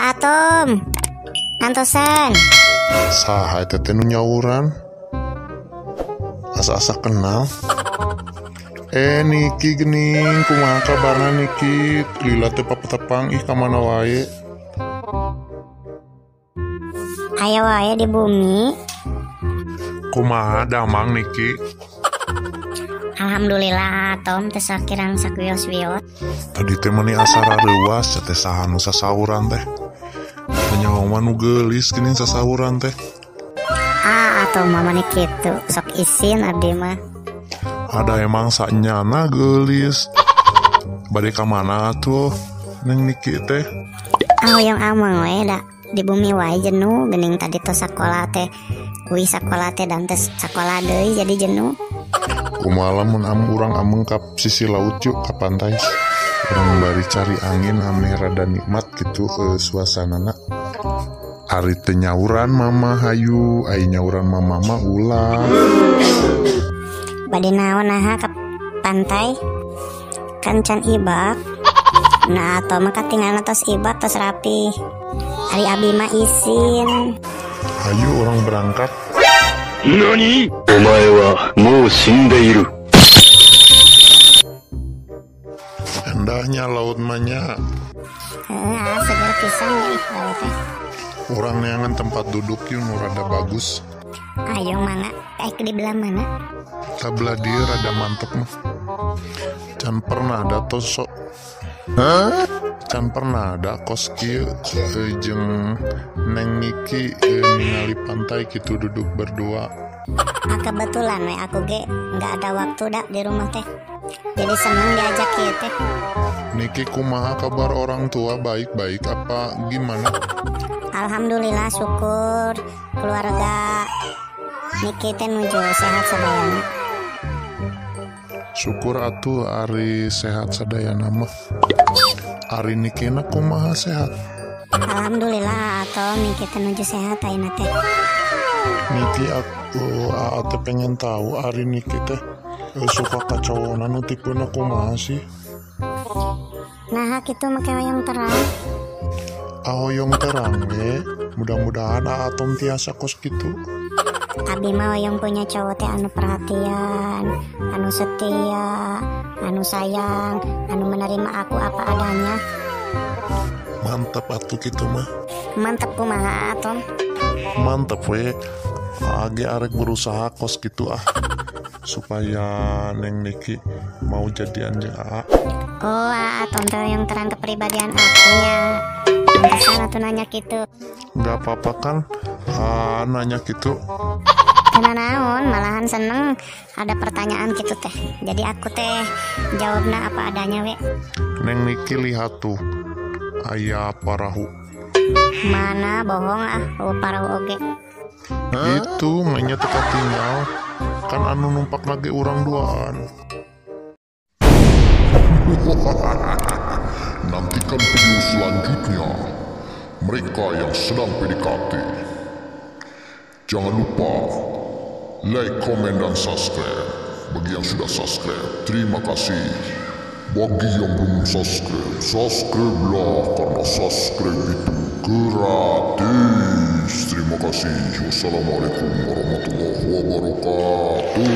Atom. Antosan. Saha eta teh nu nyauran? Asa-asa kenal. Niki gening, kumaha kabarna Niki? Lila teu papatepang ih ka mana wae? Aya wae di bumi. Kumaha damang Niki? Alhamdulillah Atom teu sakirang sakios-wios. Tadi teh mani asa rareuwas teh saha nu sasauran teh. Nyawa mah nu geulis geuning sasauran teh. Ah, Atom mah mani kitu, sok isin abdi mah. Ada emang sanyana geulis. Bade ka mana atuh Neng Niki teh? Ah, hoyong ameng we da di bumi wae jenuh geuning tadi tos sakola teh. Uih sakola teh dan teh sakola deui jadi jenuh. Kumaha lamun urang ameng ka sisi laut yuk ka pantai. Urang bari cari angin ameh rada nikmat gitu suasanana. Ari teu nyauran mama hayu, ai nyauran mama mah ulah. Bade naon naha ka pantai? Kan can ibak. Nah, atau mah katingalna tos ibak tos rapi. Ari abi mah isin. Hayu urang berangkat. Nani? Omae wa mou shindeiru. Endahnya laut mah nya. Heeh, seger pisan ih laut teh. Urang neangan tempat duduk yuk nu rada bagus. Ayo mana? Di belah mana? Kabelah dieu rada mantep mah. Can pernah ada tos sok. Hah? Can pernah ada kos kieu jeung Neng Niki ningali pantai kitu duduk berdua. Ah, kebetulan we aku ge nggak ada waktu dak di rumah teh. Jadi seneng diajak kieu teh. Niki kumaha kabar orang tua, baik-baik apa gimana? Alhamdulillah syukur keluarga Niki teh nuju sehat sadayana. Syukur atuh ari sehat sadayana mah. Ari Nikina kumaha sehat? Alhamdulillah atuh Niki teh nuju sehat ayeuna teh. Niki aku aa teh pengen tahu ari Niki teh suka ka cowona nu tipena kumaha sih? Nah kitu make hoyong terang. Ahoyong terang ge, mudah-mudahan aa Atom tiasa kos kitu. Abi mah hoyong punya cowok teh anu perhatian, anu setia, anu sayang, anu menerima aku apa adanya. Mantap atuh kitu mah. Mantap kumaha Atom? Mantap we. Age arek berusaha kos kitu ah. Supaya Neng Niki mau jadian jeung Aa. Oh, Atom teh yang terang kepribadian akunya. Pantesan atuh nanya kitu. Nggak apa-apa kan nanya gitu. Karena naon, malahan seneng ada pertanyaan gitu teh. Jadi aku teh jawabna apa adanya we. Neng Niki lihat tuh, aya parahu. Mana bohong ah, oh, parahu oge. Itu mainnya teka tinggal. Kan anu numpak lagi urang duaan. Nantikan video selanjutnya. Mereka yang sedang PDKT. Jangan lupa like, komen, dan subscribe. Bagi yang sudah subscribe, terima kasih. Bagi yang belum subscribe, subscribe lah, karena subscribe itu gratis. Terima kasih. Wassalamualaikum warahmatullahi wabarakatuh.